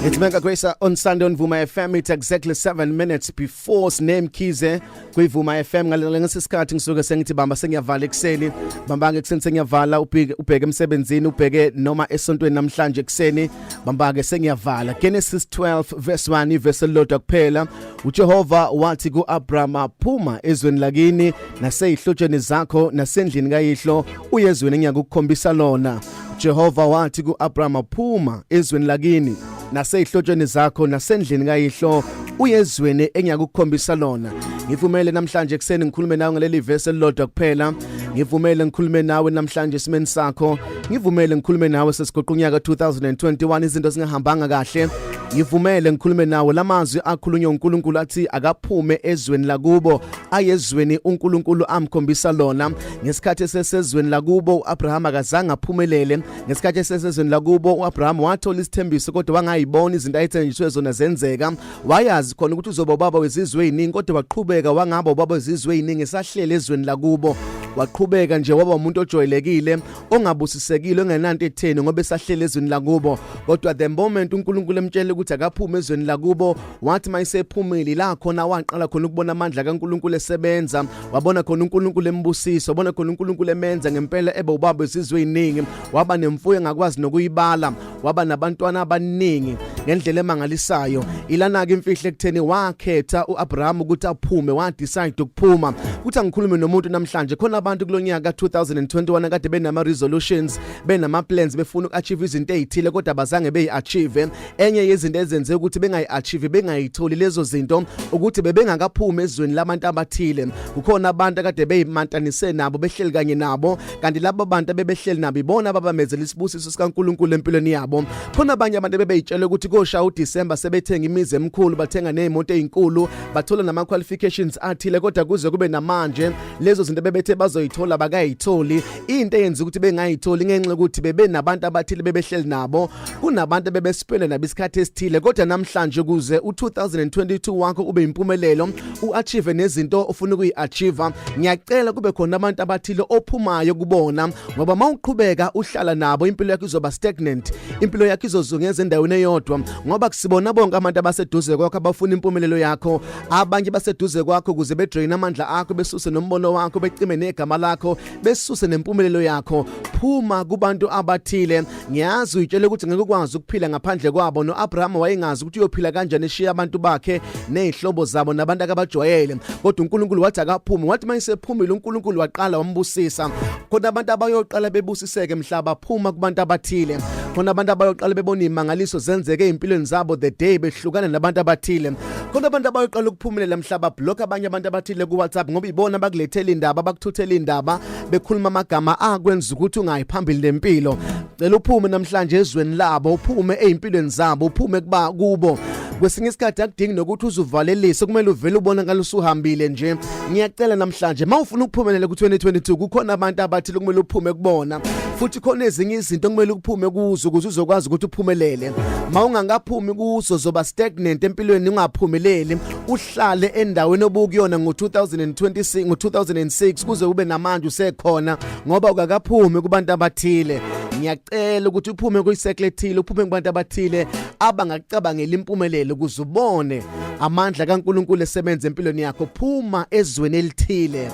It's Mega Grace on Sunday on Vuma FM. It's exactly 7 minutes before Sne Mkhize kwiVuma FM. Ngalesi sikhathi ngisuke sengithi bamba sengiyavala ekuseni. Bamba ke ekuseni sengiyavala, ubheke ubheke emsebenzini, ubheke noma esontweni namhlanje ekuseni. Bamba ke sengiyavala. Genesis 12 verse 1, ivesi elilodwa kuphela. UJehova wathi kuAbraham, phuma ezweni lakini nasezihlotsheni zakho nasendlini kayihlo, uye ezweni engiyakukhombisa lona. Jehova wathi kuAbraham, phuma ezweni lakini nasezihlotsheni zakho nasendlini kayihlo, uye ezweni engiyakukhombisa lona. Ngivumele namhlanje ekuseni ngikhulume nawe ngaleli verse elilodwa kuphela. Ngivumele ngikhulume nawe namhlanje esimeni sakho. Ngivumele ngikhulume nawe sesigoqa unyaka 2021, izinto zingahambanga kahle. Ngivumele ngikhulume nawe lamazwi akhulunywa uNkulunkulu athi akaphume ezweni lakubo ayezweni uNkulunkulu amkhombisa lona. Ngesikhathi esesezweni lakubo uAbraham akazange aphumelele. Ngesikhathi esesezweni lakubo uAbraham wathola isithembiso, kodwa wangayibona izinto ayethenjiswe zona zenzeka. Wayazi khona ukuthi uzoba ubaba wezizwe eziningi, kodwa waqhubeka wangaba ubaba wezizwe eziningi esahlele ezweni lakubo. Waqhubeka nje waba umuntu ojwayelekile, ongabusisekile, ongenanto etheni, ngoba esahlele ezweni lakubo. Kodwa the moment uNkulunkulu emtshela ukuthi akaphume ezweni lakubo, wathi mayisephumile la khona waqala khona ukubona amandla kaNkulunkulu esebenza. Wabona khona uNkulunkulu embusisa, wabona khona uNkulunkulu emenza ngempela ebe ubaba wezizwe eziningi. Waba nemfuyo engakwazi nokuyibala, waba nabantwana abaningi ngendlela emangalisayo. Ilana ke imfihlo ekutheni wakhetha uAbraham ukuthi aphume, wa decide ukuphuma. Kuthi angikhulume nomuntu namhlanje. Khona abantu kulonyaka 2021 kade benama resolutions, benama plans, befuna ukuachieve izinto ezithile, kodwa abazange beyiachieve. Enye yezinto ezenze ukuthi bengayiachieve, bengayitholi lezo zinto, ukuthi bebengakaphumi ezweni labantu abathile. Kukhona abantu akade beyimantanise nabo, behleli kanye nabo, kanti labo bantu abebehleli nabo ibona ababamezela isibusiso sikaNkuluNkulu empilweni yabo. Khona abanye abantu ebebeyitshela ukuthi kosha uDecember sebethenga imizi emikhulu, bathenga nezimoto ezinkulu, bathola nama qualifications athile, kodwa kuze kube namanje lezo zinto bebethe bazoyithola bakayitholi. Into eyenza ukuthi bengayitholi ngenxa yokuthi bebenabantu abathile bebehleli nabo, kunabantu ebebespende nabo isikhathi esithile. Kodwa namhlanje, kuze u2022 wakho ube impumelelo, uachieve nezinto ofuna ukuyiachieve, ngiyacela kube khona abantu abathile ophumayo kubona, ngoba mawuqhubeka uhlala nabo impilo yakho izoba stagnant, impilo yakho izozungeza endaweni eyodwa, ngoba kusibona bonke abantu abaseduze kwakho abafuna impumelelo yakho. Abanye baseduze kwakho ukuze bedrain amandla akho, besuse nombono wakho, becime negama lakho, besuse nempumelelo yakho. Phuma kubantu abathile. Ngiyazi uyitshele ukuthi ngeke ukwazi ukuphila ngaphandle kwabo. NoAbraham wayengazi ukuthi uyophila kanjani eshiya abantu bakhe nezihlobo zabo nabantu akabajwayele, kodwa uNkulunkulu wathi akaphume. Wathi mayisephumile, uNkulunkulu waqala wambusisa. Khona abantu abayoqala bebusiseke mhla baphuma kubantu abathile. Khona abantu abayoqala bebona imangaliso zenzeke ezimpilweni zabo the day behlukana nabantu abathile. Khona abantu abayoqala ukuphumelela mhla bablock abanye abantu abathile ku WhatsApp, ngoba ibona bakulethela indaba, bakuthuthela indaba, bekhuluma amagama akwenza ukuthi ungayi phambili nempilo. Cela uphume namhlanje ezweni labo, uphume ezimpilweni zabo, uphume kuba kubo. Kwesinye isikhathi akudingi nokuthi uzuvalelise, kumele uvele ubonakala usuhambile nje. Ngiyacela namhlanje, mawufuna ukuphumelela ku2022, kukhona abantu abathile kumele uphume kubona, futhi khona ezinye izinto kumele uphume kuzo ukuze uzokwazi ukuthi uphumelele. Mawungangaphumi kuzo, zoba stagnant empilweni, ungaphumeleli, uhlale endaweni obukuyona ngo2026, ngo2006 kuze kube namanje usekhona, ngoba ukakaphumi kubantu abathile. Ngiyacela ukuthi uphume kuyicircle ethile, uphume kubantu abathile abangakucabangela impumelelo, ukuze ubone amandla kaNkuluNkulu esebenza empilweni yakho. Phuma ezweni elithile.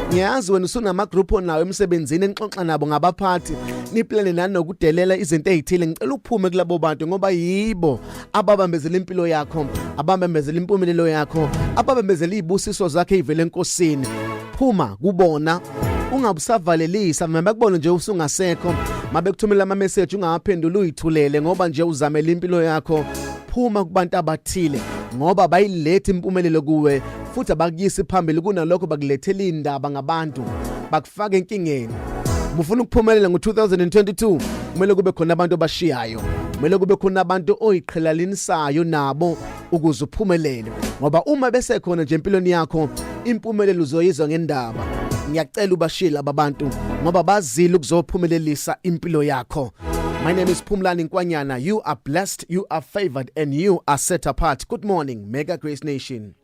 Ngiyazi wena usunama group onawo emsebenzini enixoxa nabo ngabaphathi, niplane nanokudelela izinto ezithile. Ngicela uphume kulabo bantu, ngoba yibo ababambezela impilo yakho, ababambezela impumelelo yakho, ababambezela izibusiso zakhe ezivela eNkosini. Phuma kubona, ungabusavalelisa. Mabakubona nje usungasekho, mabekuthumela ama message ungawaphenduli, uyithulele, ngoba nje uzamela impilo yakho. Phuma kubantu abathile, ngoba bayiletha impumelelo kuwe futhi abakuyisi phambili, kunalokho bakulethela indaba ngabantu, bakufaka enkingeni. Mufuna ukuphumelela ngo2022, kumele kube khona abantu abashiyayo, kumele kube khona abantu oyiqhelalinisayo nabo ukuze uphumelele, ngoba uma bese khona nje empilweni yakho, impumelelo uzoyizwa ngendaba. Ngiyacela ubashiye laba bantu, ngoba bazile ukuzophumelelisa impilo yakho. My name is Phumlani Nkwanyana. You are blessed, you are favored and you are set apart. Good morning, Mega Grace Nation.